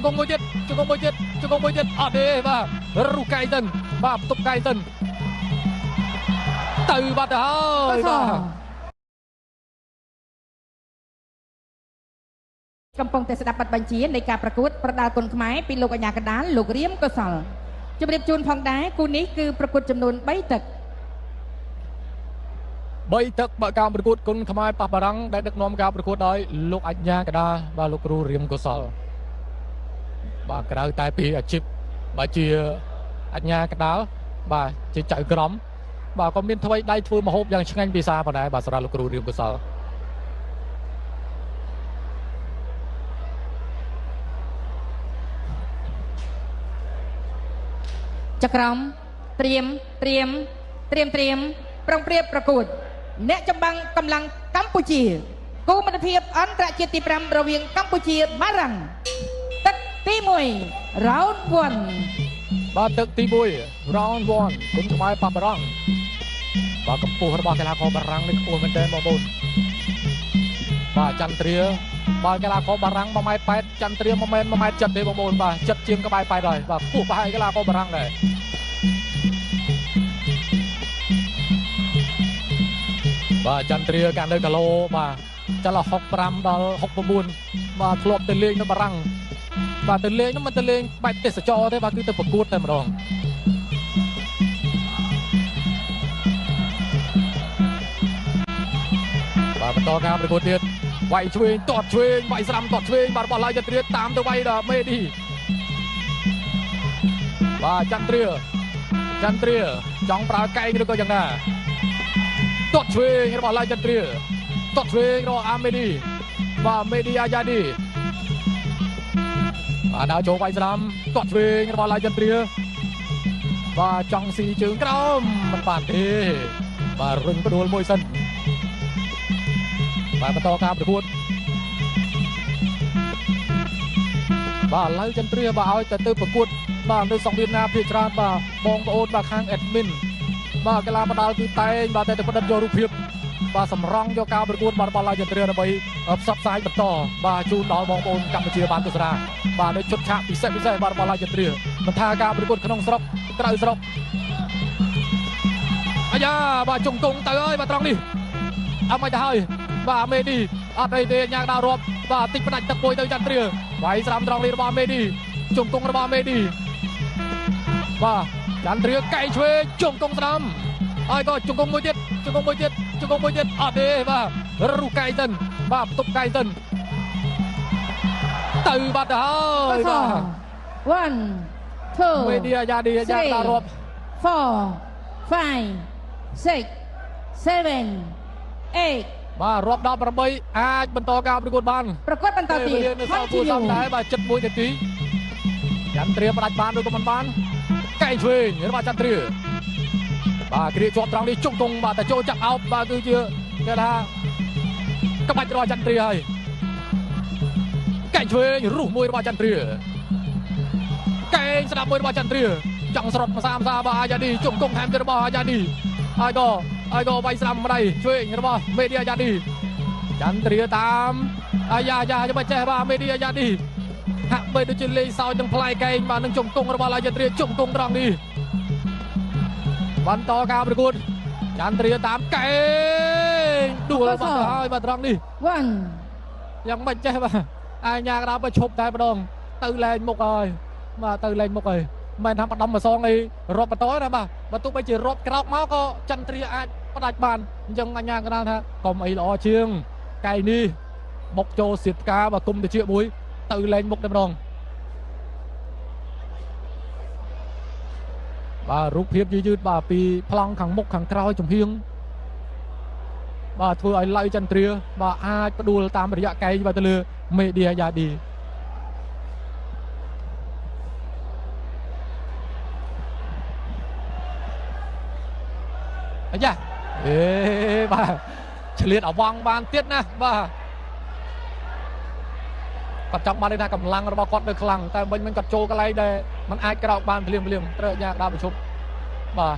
ង្គង់មួយទៀតជង្គង់មួយទៀតជង្គង់មួយទៀតអត់ទេបាទរុះកែងទៅបាទផ្ទប់កែងទៅទៅបាត់ទៅហើយបាទកំពុងតែស្ដាប់បទបញ្ជានៃការប្រកួតប្រដាល់គុណខ្មែរពីលោកអញ្ញាកណ្ដាលលោករៀមកុសលជម្រាបជូនផងដែរគូនេះគឺប្រកួតចំនួន3ទឹក3ទឹកបើការប្រកួតគុណខ្មែរប៉ះបារាំងដែលដឹកនាំការប្រកួតដោយលោកអញ្ញាកណ្ដាលបាទលោកគ្រូរៀមកុសលបាទក្រៅតែពីអាជីពបាទជាអញ្ញាកណ្ដាលបាទជាចៅក្រមបាទក៏មានថ្វីដៃធ្វើម្ហូបយ៉ាងឆ្ងាញ់ពិសាផងដែរបាទសម្រាប់លោកគ្រូរៀមកុសលចក្រមត្រៀមត្រៀមត្រៀមត្រៀមប្រុងប្រៀបប្រកួតអ្នកចម្បាំងកម្លាំងកម្ពុជាគូមិត្តភាពអន្តរជាតិទី5រវាងកម្ពុជាបារាំងទឹកទី1 round 1បាទទឹកទី1 round 1គុណខ្មែរប៉ះបារាំងបាទកម្ពស់របស់កីឡាករបារាំងនេះខ្ពស់មែនទែនបងប្អូនបាទចន្ទ្រាបាទកីឡាករបារាំង1.8ម៉ែត្រចន្ទ្រា1.7 ម៉ែត្រទេបងប្អូនបាទចិត្តជាងក្បែរ8ហើយបាទខ្ពស់ប្រហែលកីឡាករបារាំងដែរបាទចន្ទ្រាកាលនៅគីឡូបាទចល65ដល់69បាទធ្លាប់ទៅលេងនៅបារាំងបាទទៅលេងនោះមិនទៅលេងបែបទេសចរទេបាទគឺទៅប្រកួតតែម្ដងបាទបន្តការប្រកួតទៀតវាយឆ្វេងទាត់ឆ្វេងវាយស្រាំទាត់ឆ្វេងបាទរបស់ឡាយចន្ទ្រាតាមទៅវាយដល់មេឌីបាទចន្ទ្រាចន្ទ្រាចង់ប្រើកែងឬក៏យ៉ាងណាទាត់ឆ្វេងរបស់ឡាយចន្ទ្រាទាត់ឆ្វេងរបស់អាមេឌីបាទមេឌីអាយ៉ាឌីបាទដើរចូលវាយស្ដាំទាត់ឆ្វេងរបស់ឡាយចន្ទ្រាបាទចង់ស៊ីជើងក្រោមមិនបានទេបាទរុញផ្ដួលមួយសិនបាទបន្តការប្រកួតបាទឡៅចន្ទ្រាបាទឲ្យតែទៅប្រកួតបាទនៅសង្វៀនណាភាគច្រើនបាទបងប្អូនបាទខាង admin បាទកីឡាបដាល់គឺតែងបាទតែទៅផ្ដិតយករូបភាពបាទសម្រង់យកការប្រកួតបាទរបស់ឡៅចន្ទ្រាដើម្បីផ្សព្វផ្សាយបន្តបាទជូនដល់បងប្អូនកម្ពុជាបានទស្សនាបាទនៅឈុតឆាកពិសេសពិសេសបាទរបស់ឡៅចន្ទ្រាមិនថាការប្រកួតក្នុងស្រុកក្រៅស្រុកអាយ៉ាបាទជង្គង់ទៅហើយបាទត្រង់នេះអត់មិនទៅហើយបាទមេឌីអត់អីទេញ៉ាងដល់រាប់បាទតិចផ្ដាច់ទឹកមួយទៅចន្ទ្រាវាយស្រាំត្រង់នេះរបស់មេឌីជង្គង់របស់មេឌីបាទចន្ទ្រាកែងឆ្វេងជង្គង់ស្ដាំហើយក៏ជង្គង់មួយទៀតជង្គង់មួយទៀតជង្គង់មួយទៀតអត់ទេបាទរុះកែងទៅបាទផ្ទប់កែងទៅទៅបាត់ទៅហើយបាទ 1 2 មេឌីអាយ៉ាឌីយ៉ាដល់រាប់ 4 5 6 7 8បាទរាប់ដល់8អាចបន្តការប្រកួតបានប្រកួតបន្តទៀតនៅសល់គូសំដែរបាទ71នាទីចន្ទ្រាផ្ដាច់បានឬក៏មិនបានកែងឆ្វេងរបស់ចន្ទ្រាបាទគ្រាជាប់ត្រង់នេះជង្គង់បាទតែចូលចាប់អោបបាទគឺជាគេថាក្បាច់របស់ចន្ទ្រាហើយកែងឆ្វេងរុះមួយរបស់ចន្ទ្រាកែងស្ដាប់មួយរបស់ចន្ទ្រាចង់ស្រត់ម្សាម្សាបាទអាយ៉ាឌីជង្គង់ថែមទៀតរបស់អាយ៉ាឌីហើយក៏វាយស្ដាំម្ដាយឆ្វេងរបស់មេឌីអាយ៉ាឌីចន្ទ្រាតាមអាយ៉ាយ៉ាចាំចេះបាទមេឌីអាយ៉ាឌីហាក់បីដូចជាលេងសើចនឹងផ្លែកែងបាទនឹងជង្គង់របស់ឡាយចន្ទ្រាជង្គង់ត្រង់នេះបន្តការប្រកួតចន្ទ្រាតាមកែងដួលបាត់ទៅហើយបាទត្រង់នេះយ៉ាងមិនចេះបាទអាញាកណ្ដាលបើឈប់តែម្ដងទៅលែងមុខហើយបាទទៅលែងមុខហើយមិនថាបដំម្សងអីរាប់បន្តណាបាទបើទោះបីជារាប់ក្រោកមកក៏ចន្ទ្រាអាចផ្ដាច់បានអញ្ចឹងអញ្ញាកណ្ដាលថាកុំអីល្អជាងកែងនេះបុកចូលសៀតផ្កាបាទគុំទៅជាមួយទៅលែងមុខតែម្ដងបាទរូបភាពយឺតៗបាទពីប្លង់ខាងមុខខាងក្រោយចំហៀងបាទធ្វើឲ្យឡៅចន្ទ្រាបាទអាចផ្ដួលតាមរយៈកែងបាទទៅលើមេឌីយ៉ាឌីអាយ៉ាអេបាទឆ្លៀតអវងបានទៀតណាបាទគាត់ចង់បានថាកម្លាំងរបស់គាត់នៅខ្លាំងតែវិញមិនគាត់ចូលកន្លែងដែលมันអាចក្រោកបានភ្លាមភ្លាមត្រូវញ៉ាកដាប្រជុំបាទ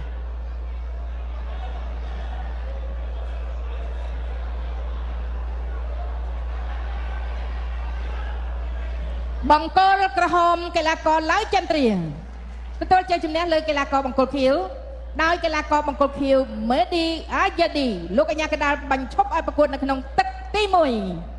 បង្គោលក្រហមកីឡាករឡាវចន្ទ្រាទទួលជ័យជំនះលើកីឡាករបង្គោលខៀវ ដោយកីឡាករបង្គោលខៀវមេឌីអាយ៉ាឌី។ លោកអញ្ញាកដាលបញ្ឈប់ឲ្យប្រកួតនៅក្នុងទឹកទី1។